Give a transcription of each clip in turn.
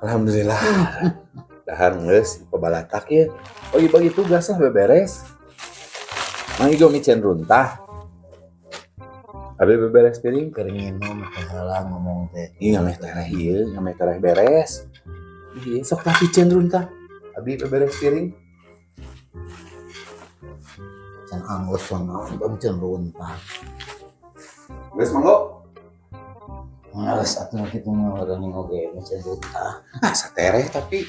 Alhamdulillah. Dahar geus pabalatak ya. Bagi-bagi tugas lah, beberes. Mang Igo micen runtah. Abi beberes piring. Keur nginum teh heula ngomong teh. Ih, ngameh tereh ieu, ngameh tereh beres. Iya, sok tah piceun runtah. Abi beberes piring. Can anggus naon micen runtah. Geus, manggo. Geus atuh kitu mah urang oge micen runtah. Ah, satereh tapi.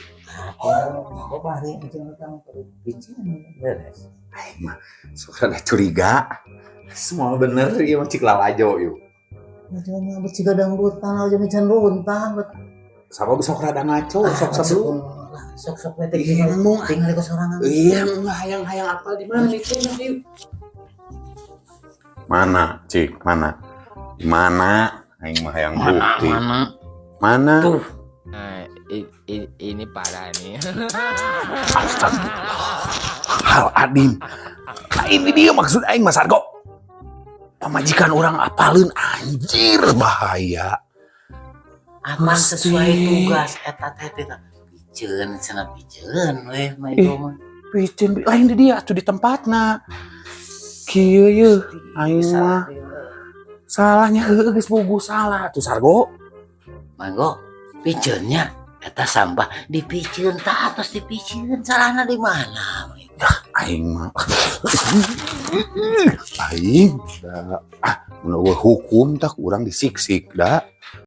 Kok bari micen runtah mah piceun beres. Aing mah sok rada curiga. Semua bener ieu mah, cik lalajo yuk. Macam mah bet siga dangdutan aja micen runtah bet. Sama sok rada ngaco, sok sebelum. Sok sok we teh. Iya, ngomong. Tinggal ke sorangan. Iya, enggak hayang-hayang apal di mana micenna yuk. Mana, Cik? Mana? Di mana? Aing mah hayang bukti. Mana? Mana? Tuh. Nah, ini parah nih. Hal adim. Nah, ini dia maksud aing, Mas Argo. Pamajikan urang apaleun, anjir, bahaya. Aman. Gusti. Sesuai tugas eta teh teh piceun cenah, piceun we mah Ih. Itu mah. Piceun lain di dia atuh, di tempatna. Kieu ye aing mah salahnya heueuh geus bogo salah tuh, Sargo. Manggo piceunnya eta sampah dipiceun tah, atos dipiceun, salahna di mana? Aing mah aing da ah mun euweuh hukum tak urang disiksik da.